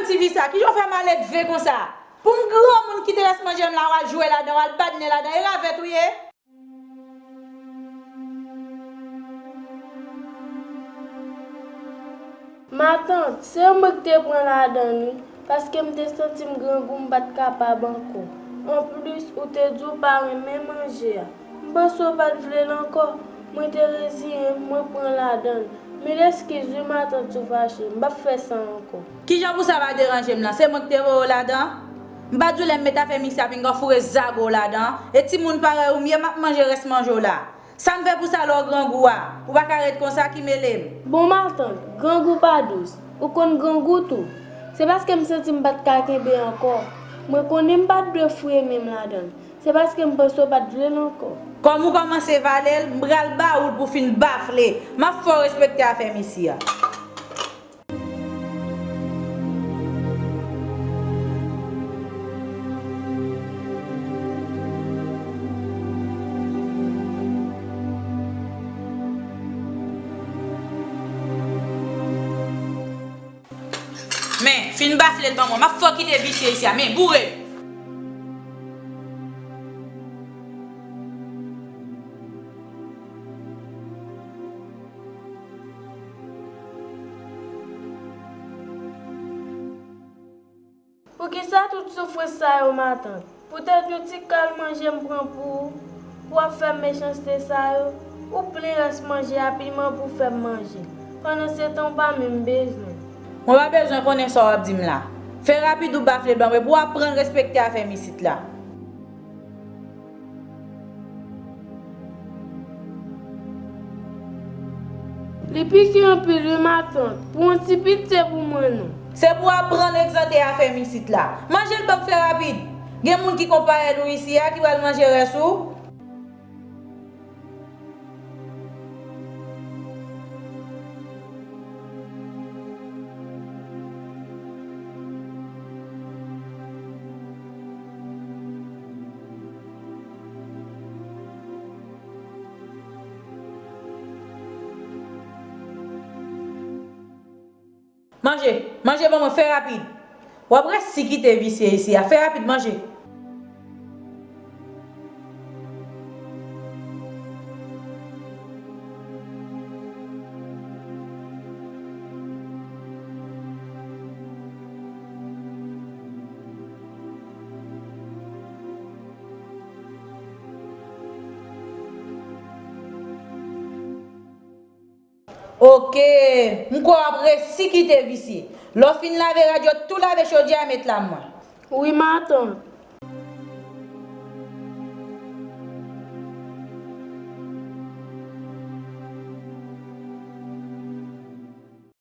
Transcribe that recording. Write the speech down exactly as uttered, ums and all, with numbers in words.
Ti fi sa, kijan w fè maledve konsa? Pou m granmoun kite rès manje m la, w al jwe ladan, w al badnen ladan, e ravèt ou ye? Matant, se mwen ki te pran ladan l wi, paske m te santi m grangou, m pa t kapab ankò. Anplis, ou te di w pa renmen manje a. M panse w pa t vle l ankò. Mwen te reziyen m, mwen pran ladan l. Men eskiz wi matant, si w fache, m p ap fè sa ankò. Kijan pou sa pa deranje m lan? Se mwen ki te voye w ladan? M pa di w lè m met afè misye a pinga w foure zago w ladan? E timoun parèy ou m ye, m ap manje rès manje w la. Sa m fè pou sa lè w grangou a? Ou pa ka ret konsa ki mele m. Bon matant, grangou pa dous. Ou konn grangou tou. Se paske m santi m pa t ka kenbe ankò. Mwen konnen m pa t dwe foure men m ladan l. Se paske m panse w pa t vle l ankò. Kòm ou kòmanse vale l, m pral ba ou l pou w fin bafle. M ap fè w respekte afè misye a. Men, fin bafle l ban mwen. M ap fè w kite visye isi a. Men, boure! Poukisa tout soufrans sa yo, matant? Poutèt yon ti kal manje m pran pou ou, pou w ap fè m mechanste sa yo? Ou plen rès manje a piman pou w fè m manje. Pandansetan, ou pa menm bezwen. Mwen pa bezwen konnen sa w ap di m la. Fè rapid ou bafle ban mwen pou w aprann respekte afè m isit la. Li pike anpil wi matant. Pou yon ti pit se pou mwen non. Se pou w aprann egzante afè m isit la. Manje l ban m fè rapid. Gen moun ki konpayèl ou isi a ki pral manje rès ou. Manje, manje ban mwen, fè rapid. W ap resi kite visye isi a. Fè rapid, manje. Oke, m kwè w ap resi kite visye. Lè w fin lave rad yo, tou lave chodyè a met la mwen. Wi, matant.